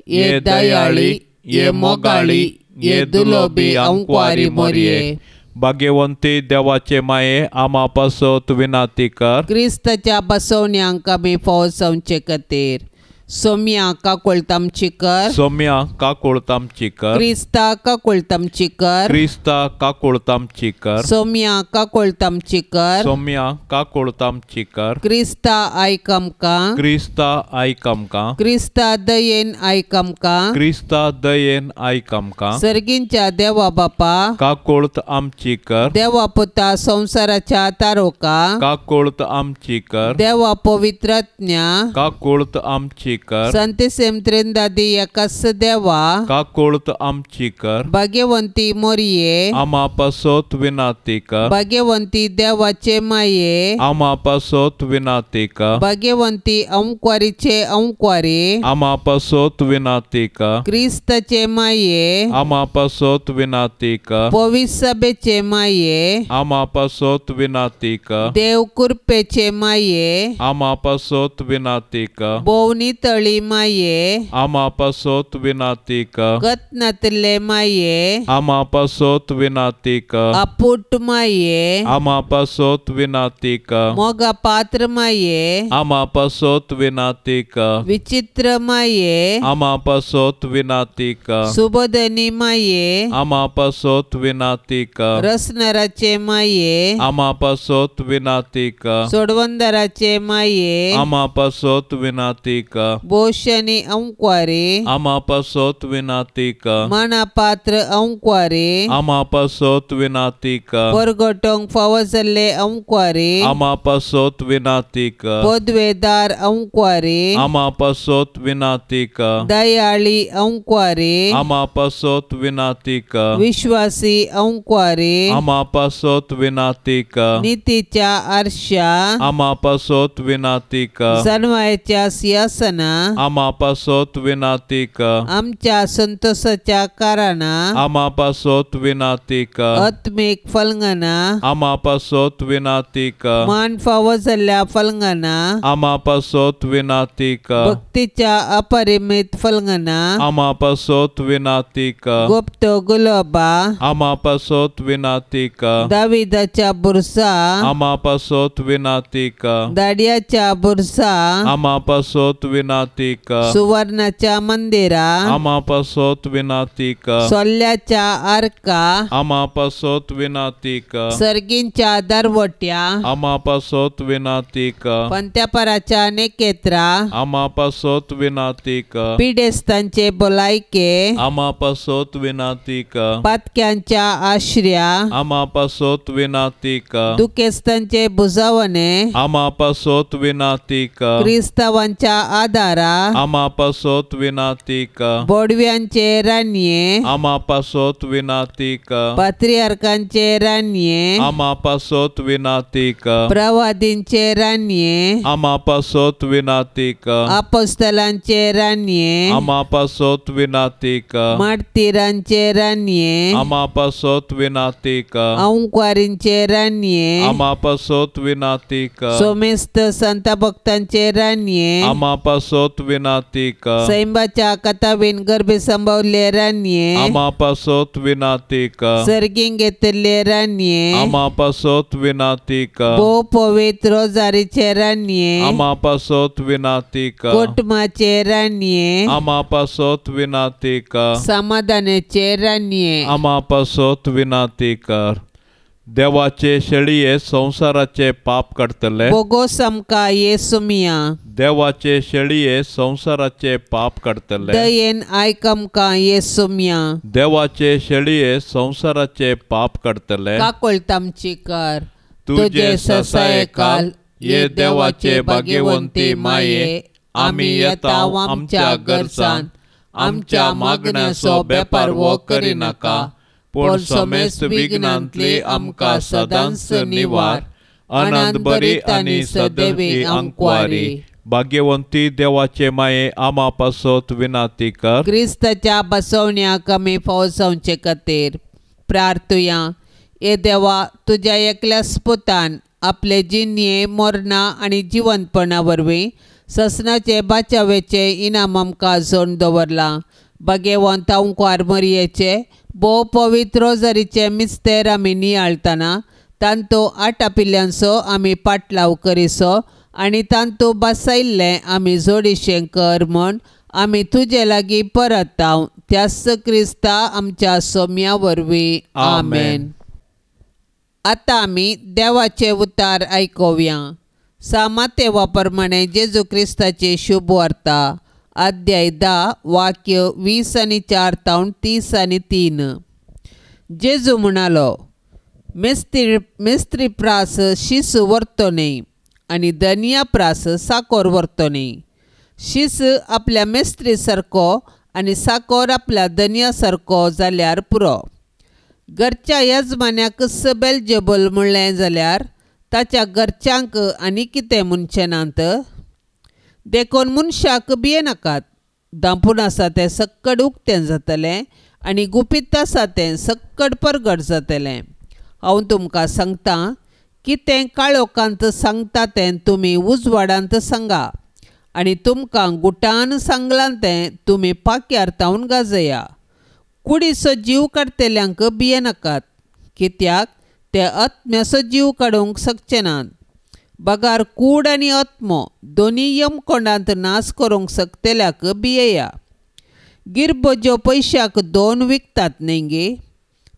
ये दयाळी, ये मोगाळी, ये दुलोबी अंकवारी मोरये. भाग्यवंती देवाचे माये, आमा पासत विनंती कर. क्रिस्ताच्या बसवण्यांक आमी फौज जावचे खातीर सोम्या काकुळतामची कर. सोम्या काकुळतामची कर. क्रिस्ता काकुळतामची कर. क्रिस्ता काकुळतामची कर. सोम्या काकुळतामची कर. सोम्या काकुळतामची कर. क्रिस्ता आयक आमकां. क्रिस्ता आयक आमकां. क्रिस्ता दयेन आयक आमकां. क्रिस्ता दयेन आयक आमकां. सर्गींच्या देवा बापा काकुळत आमची कर. देवा पुता संवसाराच्या तारोका काकुळत आमची कर. देवा पवित्रज्ञा काकुळत आमची कर. संत त्रिंदादी एकाच देवा काकुळत आमची कर. भाग्यवंती मोरये आमा पासत विनंती कर. भाग्यवंती देवाचे माये आमा पासत विनंती कर. भाग्यवंती अंकवारीचे अंकवारी आमा पासत विनंती कर. क्रिस्ताचे माये आमा पासत विनंती कर. पवित्र सभेचे माये आमा पासत विनंती कर. देव कृपेचे माये आमा पासत विनंती कर. भोवनी तळी माये आमा पासत विनंती कर. गतनातले माये आमा पासत विनंती कर. अपुट माये आमा पासत विनंती कर. मोगा पात्र माये आमा पासत विनंती कर. विचित्र माये आमा पासत विनंती कर. सुबोधनी माये आमा पासत विनंती कर. रसनराचे माये आमा पासत विनंती कर. सोडवंदराचे माये आमा पासत विनंती कर. बोशनी अंक्वारे आमा पासोत विनातीक मानापात्र अंक्वारे आमा पासोत विनातीक परगटोंक फावो जाल्ले अंक्वारे आमा पासोत विनातीक पदवेदार अंक्वारे आमा पासोत विनातीक दयाळी अंक्वारे आमा पासोत विनातीक विश्वासी अंक्वारे आमा पासोत विनातीक नितीच्या आरशा आमा पासोत विनातीक जनवायच्या सिंहासना आमा पासोत विनातीक आमच्या संतोषाच्या कारणा आमा पासोत विनातीक आत्मीक फलंगना आमा पासोत विनातीक मान फावो जाल्ल्या फलंगना आमा पासोत विनातीक भक्तीच्या अपरिमित फलंगना आमा पासोत विनातीक गुप्त गुलोबा आमा पासोत विनातीक दाविदाच्या बुरसा आमा पासोत विनातीक दाडियाच्या बुरसा आमा पासोत विनातीक सुवर्णाच्या मंदिरा आमा पासोत विनातीक सोल्ल्याच्या आर्का आमा पासोत विनातीक सर्गींच्या दरवट्या आमा पासोत विनातीक पंत्यापराच्या नेकेत्रा आमा पासोत विनातीक पिडेस्तांचे भलायके आमा पासोत विनातीक पातक्यांच्या आश्र्या आमा पासोत विनातीक दुखेस्तांचे बुजावणे आमा पासोत विनातीक क्रिस्तावांच्या आदारा आमा पासोत विनातीक बोडव्यांचे रानये आमा पासोत विनातीक पात्रियार्कांचे रानये आमा पासोत विनातीक प्रवादींचे रानये आमा पासोत विनातीक आपोस्तलांचे रानये आमा पासोत विनातीक मार्तीरांचे रानये आमा पासोत विनातीक अंक्वारींचे रानये आमा पासोत विनातीक सोमेस्त संत भक्तांचे रानये आमा पासोत विनातीक सैंबाच्या कथावीन गर्भे संभवले रानये आमा पासोत विनातीक सर्गींग घेतिल्ले रानये आमा पासोत विनातीक भोव पवित्र रोजारीचे रानये आमा पासोत विनातीक कोटमाचे रानये आमा पासोत विनातीक समाधानाचे रानये आमा पासोत विनातीक देवाचे शेळये संवसाराचे पाप काडटले बोगोस आमकां येसुमिया देवाचे शेळये संवसाराचे पाप काडटले दयेन आयक आमकां येसुमिया देवाचे शेळये संवसाराचे पाप काडटले काकोळत आमची कर तुजे ससायकाल ये देवाचे भाग्यवंती माये आमी येता आमच्या गरजान आमच्या मागण्याचो बेपारवो करिनाका पूण समेस्त विघ्नांतली आमकां सदांच निवार आनंद बरी आनी सदैवी आंकवारी भाग्यवंती देवाचे माये आमा पासोत विनाती कर क्रिस्ताच्या बसवण्याक आमी फौजवचे खातीर प्रार्थुया. ये देवा, तुज्या एकल्या स्पुतान आपले जिणये मरणा आनी जिवंतपणा वरवीं ससनाचे बाचावेचे इनाम आमकां जोडून दवरलां. भाग्यवंत अंकवार मरयेचे भोव पवित्र रोजरीचे मिस्तेर आमी नियाळतना तांतू आटापिल्ल्यांचो आमी पाटलाव करिसो आनी तांतू बसयल्लें आमी जोडीशें कर म्हूण आमी तुजे लागीं परताव त्याच क्रिस्ता आमच्या सोम्या वरवीं. आमेन. आतां आमी देवाचे उतार आयकोवया. सामातेवा प्रमाणे जेजू क्रिस्ताची शुभ वार्ता अध्याय 10 वाक्य 20 आनी 4 तावन 30 आनी 3. जेजू म्हणालो, मेस्त्री प्रास शीस व्हरतो न्हय आनी धनिया प्रास साकोर व्हरतो न्हय. शीस आपल्या मेस्त्री सारको आनी साकोर आपल्या धनिया सारको जाल्यार पुरो. घरच्या यजमान्याक बेलजेबल म्हणलें जाल्यार ताच्या घरच्यांक आनी कितें म्हणचें नात. देखून मनशाक भियेनाकात. दांपून आसा तें सक्कड उक्तें जातलें आनी गुपीत आसा तें सक्कड परगट जातलें. हांव तुमकां सांगतां, कितें काळोखांत सांगता तें तुमी उजवाडांत सांगा आनी तुमकां गुटान सांगलां तें तुमी पाक्यार तावन गाजया. कुडीचो जीव काडटल्यांक भियेनाकात, कित्याक ते आत्म्याचो जीव काडूंक शकचे नात. बगार कूड आनी आत्मो दोनी यमकोंडांत नाश करूंक शकतल्याक भियेया. गिरबोज्यो पयशाक 2 विकतात न्हय गे?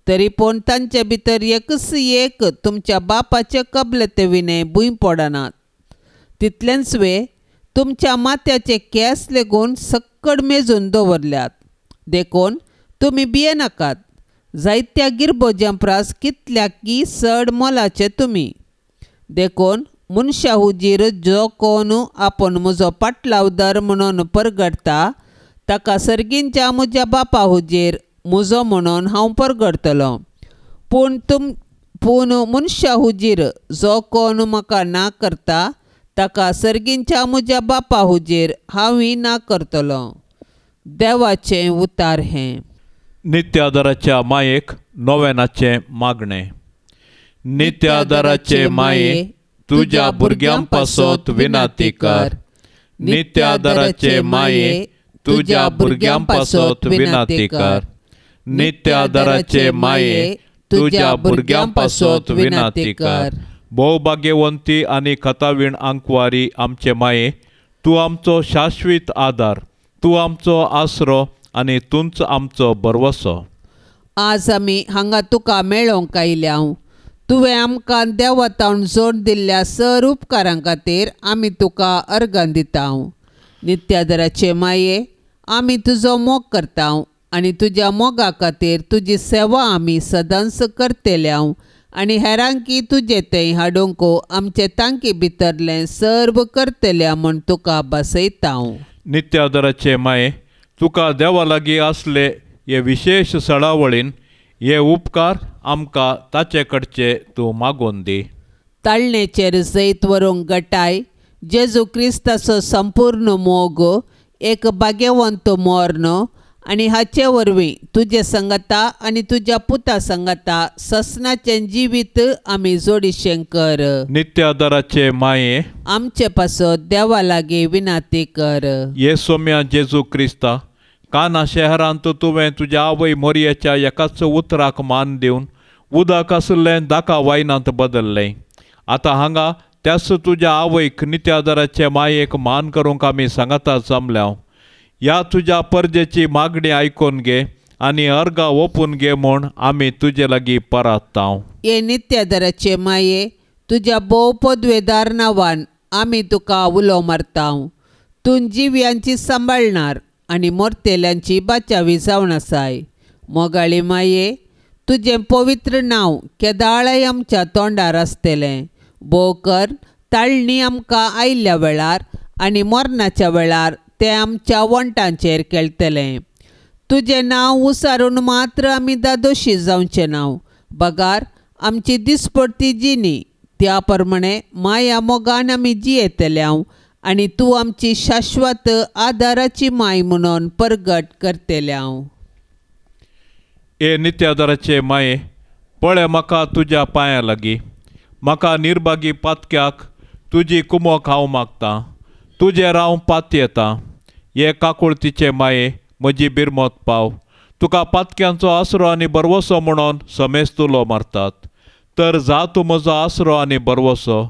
तरी पूण तांचे भितर एकच एक तुमच्या बापाचे कबलते विणे भूंय पडनात. तितलेंच वे, तुमच्या माथ्याचे केंस लेगून सक्कड मेजून दवरल्यात. देखून तुमी भियेनाकात, जायत्या गिरबोज्यां प्रास कितल्याकी चड मोलाचे तुमी. देखून मनशा हुजीर जो कोण आपूण म्हजो पाटलावदार म्हणून परगटता ताका सर्गींच्या म्हज्या बापा हुजीर म्हजो म्हणून हांव परगटतलो. पूण मनशा हुजीर जो कोण म्हाका ना करता ताका सर्गींच्या म्हज्या बापा हुजीर हांवूय ना करतलो. देवाचें उतार हें. नित्यादराच्या मायेक नोवेनाचें मागणें. नित्यादराचे माये, तुज्या भुरग्यां पासत विनाती कर. नित्यादराचे माये, तुज्या भुरग्यां पासत विनाती कर. नित्यादराचे माये, तुज्या भुरग्यां पासत विनाती कर. भोवभाग्यवंती आनी कथावीण आंकवारी आमचे माये, तूं आमचो शाश्वीत आदार, तूं आमचो आसरो आनी तूंच आमचो भरवसो. आज आमी हांगा तुका मेळोवंक आयल्या. तुवें आमकां देवतावन जोड दिल्ल्या सर उपकारां खातीर आमी तुका अर्गां दिता. नित्यादराचे माये, आमी तुजो मोग करता आनी तुज्या मोगा खातीर तुजी सेवा आमी सदांच करतल्या आनी हेरांकी तुजे थंय हाडूंक आमचे तांकी भितरलें सर्व करतल्या म्हूण तुका बसयता. नित्यादराचे माये, तुका देवा लागीं आसले हे विशेश सळावळीन हे उपकार आमकां ताचे कडचे तूं मागून दी. ताळणेचेर जैत व्हरूंक गटाय जेजू क्रिस्ताचो संपूर्ण मोग, एक भाग्यवंत मर्ण आनी हाचे वरवीं तुजे संगता आनी तुज्या पुता संगता ससनाचें जिवीत आमी जोडिशें कर. नित्यादराचे माये, आमचे पासत देवा लागीं विनाती कर. हे सोम्या जेजू क्रिस्ता, काना शहरांत तुवें तुज्या आवय मोरयेच्या एकाच उतराक मान दिवन उदक आशिल्लें दाका वायनांत बदल्लें. आतां हांगा त्याच तुज्या आवयक नित्यादराचे मायेक मान करूंक आमी सांगाता जमल्या. ह्या तुज्या परजेची मागणी आयकून घे आनी अर्गां ओपून घे म्हूण आमी तुजे लागीं परात्ता. हे नित्यादराचे माये, तुज्या भोव पदवेदार नांवान आमी तुका उलो मारता. तूं जिव्यांची सांबाळणार आनी मोरतेल्यांची बाचावी जावन आसाय. मोगाळी माये, तुजें पवित्र नांव केदाळाय आमच्या तोंडार आसतलें. भोव कर ताळणी आमकां आयिल्ल्या वेळार आनी मरणाच्या वेळार तें आमच्या वण्टांचेर खेळटलें. तुजें नांव उसारून मात्र आमी दादोशी जावचें नांव, बगार आमची दिसपडती जिणी त्या प्रमाणे माया मोगान आमी जियेतले आनी तूं आमची शाश्वत आदाराची माय म्हणून परगट करतले. हे नित्यादराचे माये, पळय म्हाका तुज्या पांयां लागीं, म्हाका निर्भागी पातक्याक तुजी कुमोक हांव मागतां. तुजेर हांव पातयेतां. हे काकुळतीचे माये, म्हजी बिरमत पाव. तुका पातक्यांचो आसरो आनी भरवसो म्हणून समेस्त उलो मारतात, तर जा तूं म्हजो आसरो आनी भरवसो.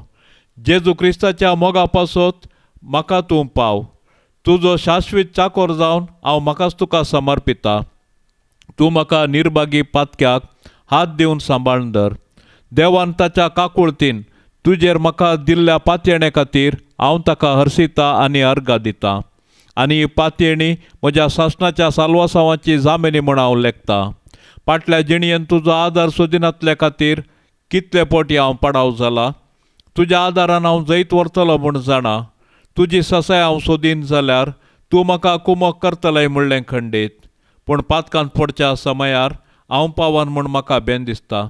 जेजू क्रिस्ताच्या मोगा पासत म्हाका तूं पाव. तुजो शाश्वीत चाकोर जावन हांव म्हाकाच तुका समर्पिता. तूं म्हाका निर्भागी पातक्याक हात दिवन सांबाळून धर. देवान ताच्या काकुळतीन तुजेर म्हाका दिल्ल्या पातयेणे खातीर हांव ताका हर्शिता आनी अर्गां दिता. आनी ही पातयेणी म्हज्या सासणाच्या साल्वासांवाची जामिनी म्हूण हांव लेखता. फाटल्या जिणयेन तुजो आदार सोदिनातल्या खातीर कितले पटी हांव पडाव जाला. तुज्या आदारान हांव जैत व्हरतलो म्हूण जाणा. तुजी ससाय हांव सोदीन जाल्यार तूं म्हाका कुमक करतलें म्हणलें खंडीत. पूण पातकांत पडच्या समयार हांव पावन म्हूण म्हाका बेन दिसता.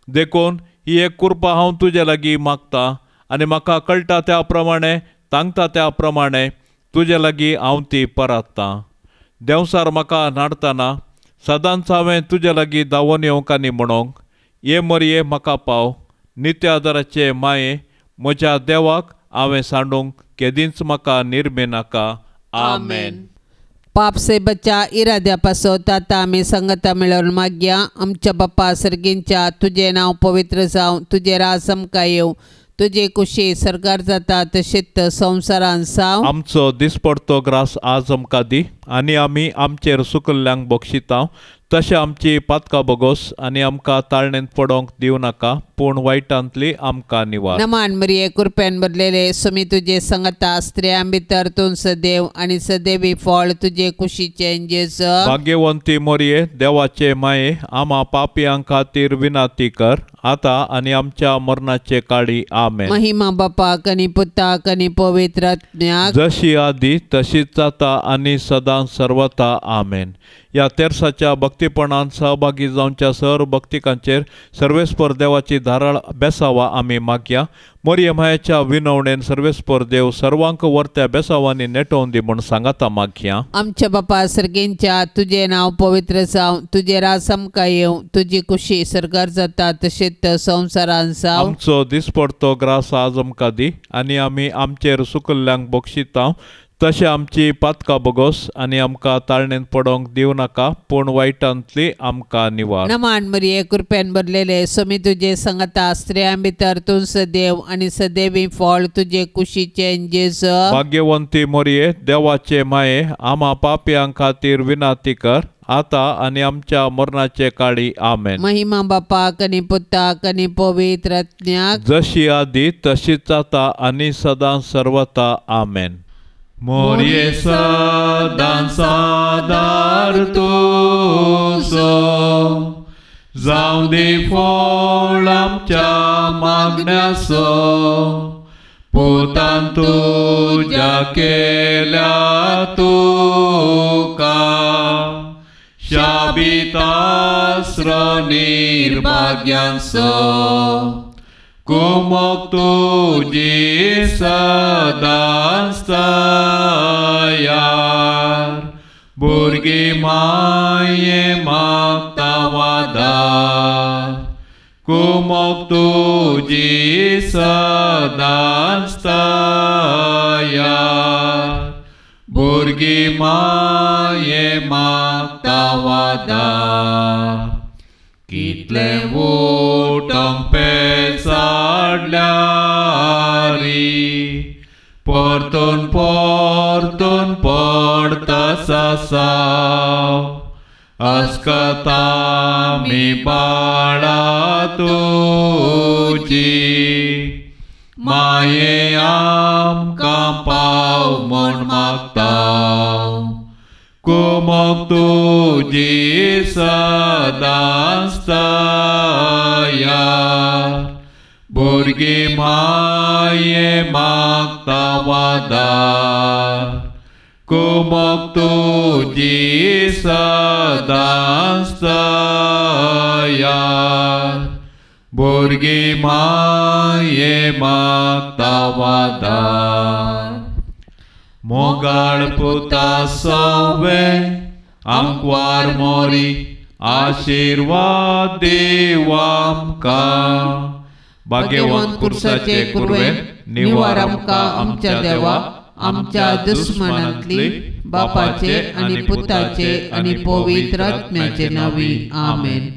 देखून ही एक कृपा हांव तुजे लागीं मागता आनी म्हाका कळटा त्या प्रमाणे, तांगता त्या प्रमाणे तुजे लागीं हांव ती परात्तां. देंवसार म्हाका नाडतना सदांच हांवें तुजे लागीं धांवून येवंक आनी म्हणोंक, ये मरये म्हाका पाव. नित्यादराचे माये, म्हज्या देवाक हांवें सांडूंक केदींच म्हाका निर्मिनाका. आमेन. पाप सेबच्या इराद्या पासत आतां आमी संगता मेळोवन मागया. आमच्या बापा सर्गींच्या, तुजें नांव पवित्र जावं, तुजें राज आमकां येवं, तुजे कुशी सरकार जाता तशेंच संवसारान जावं. आमचो दिसपडतो ग्रास आज आमकां दी आनी आमी आमचेर सुकल्ल्यांक बक्षिता तशें आमची पातकां बोगोस आनी आमकां ताळणेंत पडोंक दिवं नाका, पूण वायटांतली आमकां निवार. नमान मरिये, कृपेन भरलेले, स्वामी तुजे संगता, स्त्रियां भितर तूं सदैव आनी सदैवी फळ तुजे कुशीचें जेजू. भाग्यवंती मोरये, देवाचे माये, आमा पापयां खातीर विनंती कर, आतां आनी आमच्या मरणाचे काळी. आमेन. महिमा बापाक आनी पुताक आनी पवित्र आत्म्याक, जशी आदी तशीच जाता आनी सदां सर्वता. आमेन. ह्या तेर्साच्या भक्तीपणान सहभागी जावच्या सर भक्तिकांचेर सर्वेस्पर देवाची धाराळ बेसावा आमी मागया. मोरये मायेच्या विनवणेन सर्वेस्पर देव सर्वांक वर्त्या बेसावांनी नेटोवन दी म्हूण सांगाता मागया. आमच्या बापा सर्गेंच्या, तुजें नांव पवित्र जावं, तुजें राज आमकां येवं, तुजी कुशी सर्गार जाता तशेंच संवसारान जावं. आमचो दिसपडतो ग्रास आज आमकां दी आनी आमी आमचेर सुकल्ल्यांक बक्षितांव, तशें आमची पातकां बोगोस आनी आमकां ताळणेंत पडोंक दिवं नाका, पूण वायटांतली आमकां निवार. नमान मरिये, कृपेन भरलेले, स्वामी तुजे संगता, स्त्रियां भितर तूं सदैव आनी सदैवी फळ तुजे कुशीचें जेजू. भाग्यवंती मोरये, देवाचे माये, आमा पापयां खातीर विनंती कर, आतां आनी आमच्या मरणाचे काळी. आमेन. महिमा बापाक आनी पुताक आनी पवित्र आत्म्याक, जशी आदी तशीच आतां आनी सदां सर्वता. आमेन. मोरये सदां सादार तुजो, जावं दी फळ आमच्या मागण्याचो, पुतान तुज्या केल्या तुका, शाबितास्र निर्भाग्यांचो, कुमक तुजी सदांच तयार, भुरगीं माये मागता वादार, कुमक तुजी सदांच तयार, भुरगीं माये मागता वादार. कितलें उटोंक पेचाडल्यारी, परतून परतून पडता सासाव, अस्कता मी बाळा तुजी, माये आमकां पाव म्हूण मागता, कुमक तुजी सदांच तयार, भुरगीं माये मागता वादार, कुमक तुजी सदांच तयार, भुरगीं माये मागता वादार. मोगाळ पुता सवे आमकवार मोरी, आशिर्वाद दीव आमकां. भाग्यवंत कुर्साचे कुर्वे, निवार आमकां आमच्या देवा, आमच्या दुस्मनांतली, बापाचे आनी पुताचे आनी पवित्र आत्म्याचे नांवी. आमेन.